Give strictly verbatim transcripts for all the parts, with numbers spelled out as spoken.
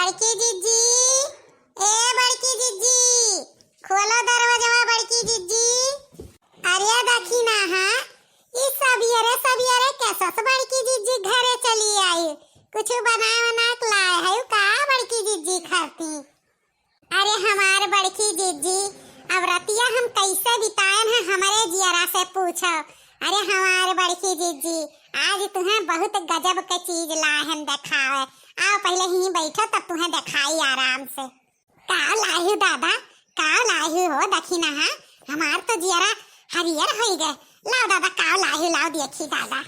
बड़की जिज्जी, ए बड़की जिज्जी, खोलो दरवाजवा बड़की जिज्जी। अरे दखिनहा, ई सबियरे सबियरे कैसस बड़की जिज्जी घरे चली आई? कुछ बनाए बनाए के लाए है का बड़की जिज्जी खाती? अरे हमार बड़की जिज्जी, अब रतिया हम कैसे बिताएन है हमरे जियरा से पूछो। अरे हमार बड़की जिज्जी, आज तुहें बहुत गजब के चीज लाए हैं देखावे। आओ पहले ही बैठो तब तुहें देखाई आराम से। का लाही दादा, का लाही हो दखिनहा? हमार तो जियरा हरियर होई गए। लाओ दादा, का लाही, लाओ देखी दादा।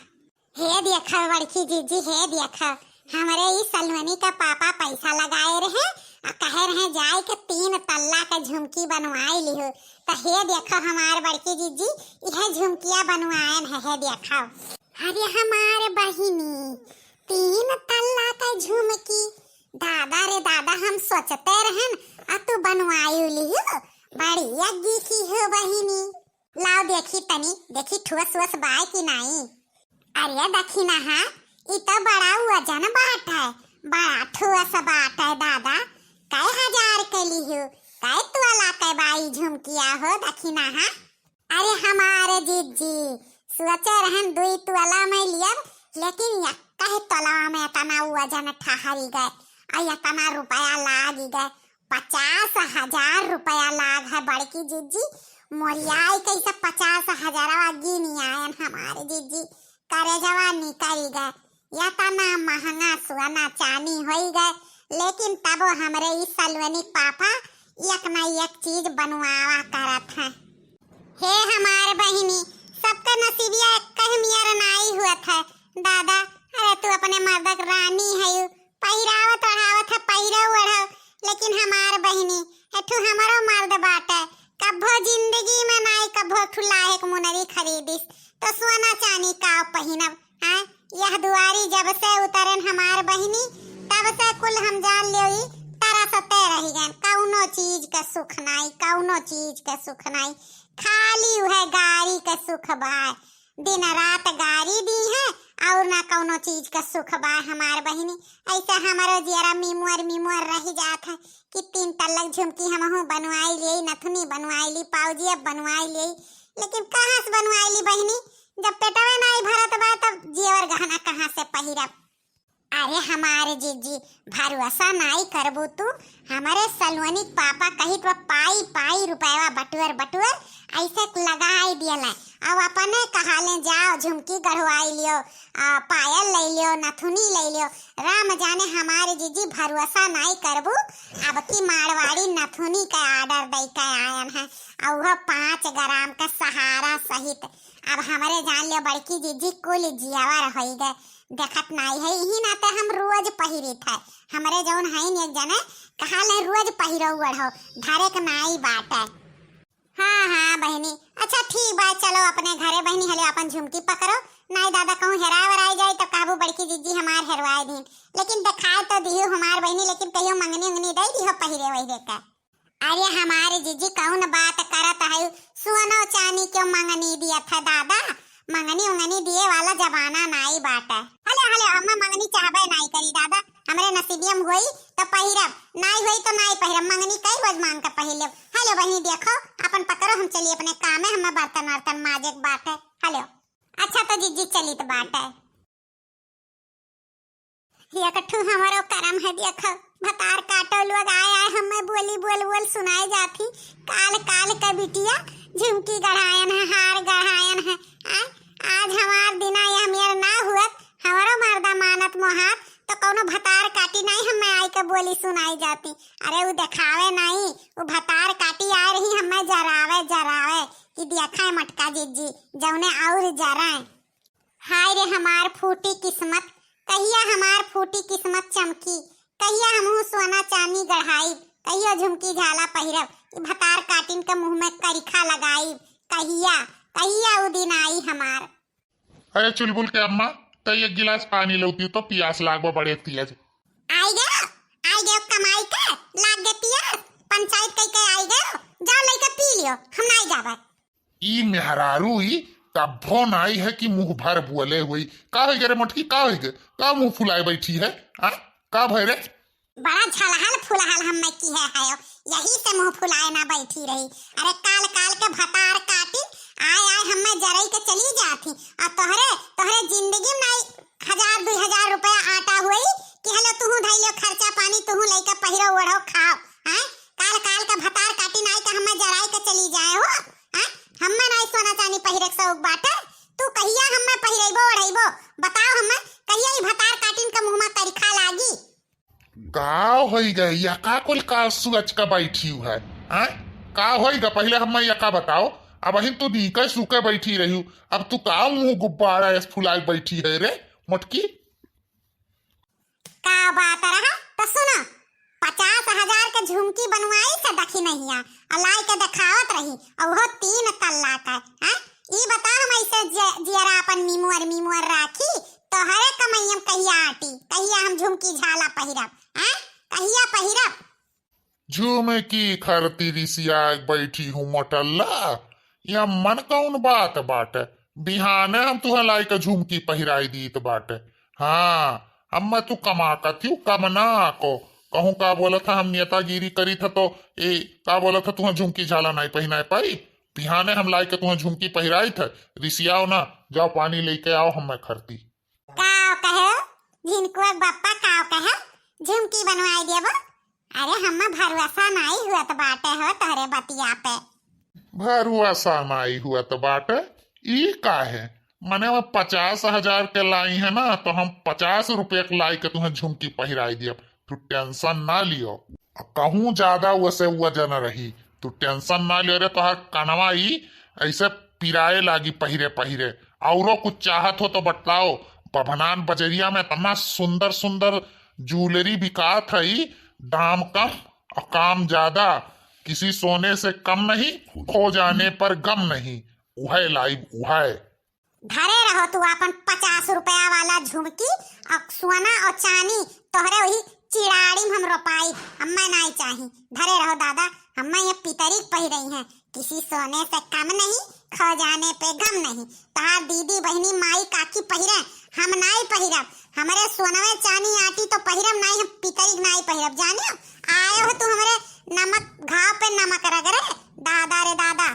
हे देखो बड़की जिज्जी, हे देखो, हमरे ई सलोनी का पापा पैसा लगाए रहे, आ कहे रहे जाए के तीन तल्ला के झुमकी बनवाए लिहो। त हे देखो हमार बड़की जिज्जी, इहे झुमकिया बनवाएन है, हे देखो। अरे हमार बहिनी, तीन तल्ला के झुमकी, दादा रे दादा, हम सोचते रहन, आ तू बनवाई लिहो, बड़ी अग्गी की हो बहिनी। लाओ देखी तनी, देखी ठुअस उअस बाय कि नाई। अरे दखिनहा, ई तो बड़ा वजन बाट है, बड़ा ठुअस बाट है दादा। कै हजार के लिहू, कै तोला के बाई झुमकिया हो दखिनहा? अरे हमारे जिज्जी, सोचे रहन दुई तोला में लियब, लेकिन यक्का ही तोला में इतना वजन ठहरी गए, आ इतना रुपया लागी गए। पचास हजार रुपया लाग है बड़की जिज्जी, मोरियाई कैसे पचास हजारवा गिनी आयन हमारे जिज्जी, करेजवा निकल गए। इतना महंगा सोना चानी होई गए, लेकिन तबो हमरे ई सलोनी पापा एक ना एक चीज बनवावा करत हैं। हे हमार बहिनी, सबका नसीबिया एक कह मियर नाई हुआ था दादा। अरे तू अपने मर्दक रानी है, पहिरावत ओढ़ावत है, पहिरो ओढ़ो, लेकिन हमार बहिनी, एठू हमरो मर्द बाटे, कभो जिंदगी में नाई कभो ठू लाहेक मुनरी खरीदिस, तो सोना चानी का पहिनब, हैं? यह दुआरी जब से उतरेन हमार बहिनी, तब से कुल हम जान लियो ई तरसते रहि गएन, कौनो चीज के सुख नाई, कौनो चीज के सुख नाई, खाली उहे गारी के सुख बाय। दिन रात गारी दी है और ना कौनो चीज का सुख बा हमार बहिनी। ऐसे हमारो जियरा मिमुअर मिमुअर रह जात है कि तीन तल्लक झुमकी हमहू बनवाई लेई, नथुनी बनवाई ली, पाउजी अब बनवाई लेई, लेकिन कहाँ से बनवाई ली बहिनी? जब पेटवे नाई भरत बा तब जेवर गहना कहाँ से पहिरब? अरे हमारे जिज्जी, भरोसा नाई करबू तू। हमारे सलोनी के पापा कहित बा पाई पाई रुपयवा बटुअर बटुअर ऐसे लगाई दियल है। अब अपने कहाले जाओ झुमकी गढ़वाई लियो, आ, पायल ले लियो, नथुनी ले लियो। राम जाने हमारे जिज्जी भरोसा नाई करबू। अब की मारवाड़ी नथुनी का order दे के आयन है, और वह पाँच ग्राम का सहारा सहित। अब हमरे जान लियो बड़की जिज्जी कुल जियावर होई गए। देखत नाई है, इही नाते हम रोज पहिरित है। हमरे जौन हईन एक जने, कहाले रोज पहिरो ओढ़ो, धरे के नाई बाटे। हाँ, हाँ, बहिनी, अच्छा ठीक बा, चलो अपने घरे बहिनी, हले अपन झुमकी पकड़ो, नाई दादा कहूँ हेराय वराय जाई तो कहबू बड़की जिज्जी हमार हेरवाय दीन, लेकिन देखाय तो दिहू हमार बहिनी, लेकिन कहियो मंगनी उंगनी दे दिहो पहिरे वहिरे का। अरे हमारे जिज्जी कौन बात करत है, सोनो चानी क्यों मंगनी दिया था दादा, मंगनी उंगनी दिए वाला जमाना नाई बाटे। हले हले अम्मा मंगनी चाहबे नाई करी दादा, हमरे नसीबियम होई तो पहिरब, नाई होई तो नाई पहिरब, मंगनी कई रोज मांग के पहिर लेब। हले बहिनी देखो, अपन पकड़ो, हम चली अपने काम में, हमें बर्तन वर्तन माजे के बाटे। हले अच्छा तो जिज्जी चलित बाटे। एक ठू हमरो करम है, देखो, भतार काटो लोग आए आए हमें बोली बोल बोल सुनाए जाती। काल काल का बिटिया झुमकी गढ़ायन है, हार गढ़ायन है। आय, आज हमार दिना यह मेर ना हुअत, हमरो मर्दा मानत मोहात, तो कौनो भतार काटी नहीं हमें आई के बोली सुनाई जाती। अरे उ देखावे नहीं, उ भतार काटी आए रही हमें जरावे जरावे कि देखाए मटका जिज्जी जौने और जराए। हाय रे हमार फूटी किस्मत, कहिया हमार फूटी किस्मत चमकी, कहिया हमहू सोना चानी गढ़ाइब, कहिया झुमकी झाला पहिरब, ई भतार काटिन के मुंह में करिखा लगाइब, कहिया, कहिया उ दिन आई हमार। अरे चुलबुल के अम्मा, तई एक गिलास पानी लौती तो पियास लागबा बड़े तेज। आई गयो, आई गयो कमाई के, लाग गए पियास, पंचायत कई के आई गयो, जाओ लइके पी लियो, हम नाई जाबे। ई मेहरारू ई तब्बो नाई है कि मुंह भर बोले हुई। का होई गे रे मोटकी, का होई गे? का मुंह फुलाए बैठी है? आ? का भय रे? बड़ा झलहल फुलहल हम्मे किहे हयो, यही से मुँह फुलाए ना बैठी रही। अरे काल काल के भतार काटी, आए आए हम्मे जरई के चली जाती। आ तोहरे, तोहरे जिंदगी में नाई हजार दुई हजार रुपया आटा हुई कि हलो तुहू धई लो खर्चा पानी, तुहू लइके पहिरो ओढ़ो खाओ, हैं? काल काल के भतार काटी नाई के हम्मे जराई के चली जाए हो, हैं? हम्मे नाई सोना चानी पहिरे के शौक बाटे। तू कहिया हम्मे पहिरेबो ओढ़ेबो? बताओ हम्मे, कहिया ई भतार काटिन के मुँह में करिखा लागी? का होई गए? या का कुल का सुअच का बैठी हू है? हैं? का होई गा? पहिले हम्मे या का बताओ। अबहिन तू नीके सूके बैठी रही हू, अब तू का मुँह गुब्बारा एस फुलाए बैठी है रे मोटकी? का बात रहा? त सुना, पचास हजार के झुमकी बनवाई से दखिनहिया, आ लाई के देखावत रही, और वो तीन तल्ला का, हैं? ई बताओ, हम ऐसे जि-, जियरा अपन मिमुअर मिमुअर राखी, तोहरे कमैया में कहिया आटी, कहिया हम झुमकी झाला पहिरब, हैं? कहिया पहिरब? झुमकी खरती रिसिया बैठी हूँ मोटल्ला, या मन कौन बात बाटे? बिहाने हम तुहे लाई के झुमकी पहिराई दीत बाटे। हाँ, हम्मे तू कमा कथियो, कम ना को। कहूँ का बोलत ह, हम नेतागिरी करी था तो ए, का बोलत ह, तुहे झुमकी झाला नाई पहिनाए पाई? बिहाने हम लाई के तुहे झुमकी पहिराई थे, रिसियाओ ना, जाओ पानी लेके आओ हम्मे खरती। काव कहे, झिनकुआ के बप्पा काव कहे, झुमकी बनवाई देबो? अरे हम्मे भरोसा नाई हुअत बाटे हो तोहरे बतिया पे। भरोसा नाई हुअत बाटे? ई काहे? मने वो पचास हजार के लाई है ना, तो हम पचास रुपया के लाई के तुहे झुमकी पहिराई दियब, तू tension ना लियो। कहूँ ज्यादा वसे वजन रही, तू tension ना लियो रे, तोहार कनवा ई ऐसे पिराए लागी पहिरे पहिरे। औरो कुछ चाहत हो तो बतलाओ, बभनान बजरिया में इतना सुंदर सुंदर jewellery बिकात है, दाम कम और काम ज्यादा। किसी सोने से कम नहीं, खो जाने पर गम नहीं। उहै लाइब उहै। धरे रहो तू आपन पचास रुपया वाला झुमकी और सोना और चानी, तोहरे वही चिड़ाड़ी में हम रोपाई, हम्मे नाई चाही। धरे रहो दादा, हम्मे ये पितरी के पहिरई हैं, किसी सोने से कम नहीं, खो जाने पे गम नहीं। तोहार दीदी, बहिनी, माई, काकी पहिरे, हम नाई पहिरब। हमरे सोनवे चानी आटी तो पहिरब नाई, हम पितरी के नाई पहिरब। जानियो, आयो हो तू हमरे नमक घाव पे नमक रगरे, दादा रे दादा।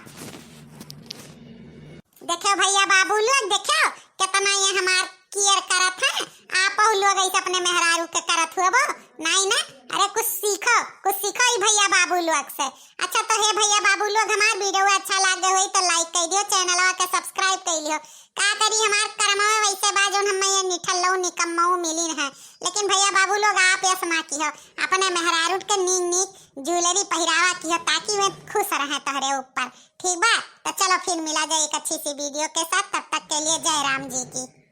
देखो भैया बाबू लोग, देखो कितना ये हमार care करत है। आप लोग ऐसे अपने मेहरारू के करत हुआ वो, नाई ना? अरे कुछ सीखो, कुछ सीखो ई भैया बाबू लोग से। अच्छा तो हे भैया बाबू लोग, हमार video अच्छा लागे होई तो like कर दियो, channelवा के subscribe कर लियो। का करी, हमार करमवा वैसे बा जौन हम्मे ये निठल्लऊ निकम्मऊ मिलिन है। लेकिन भैया बाबू लोग, आप यस ना किहो, अपने मेहरारू के नीक नीक jewellery पहिरावा किहो, ताकि वे खुश रहे तोहरे ऊपर। ठीक बा, तो चलो फिर मिला जाए एक अच्छी सी video के साथ। तब तक के लिए जय राम जी की।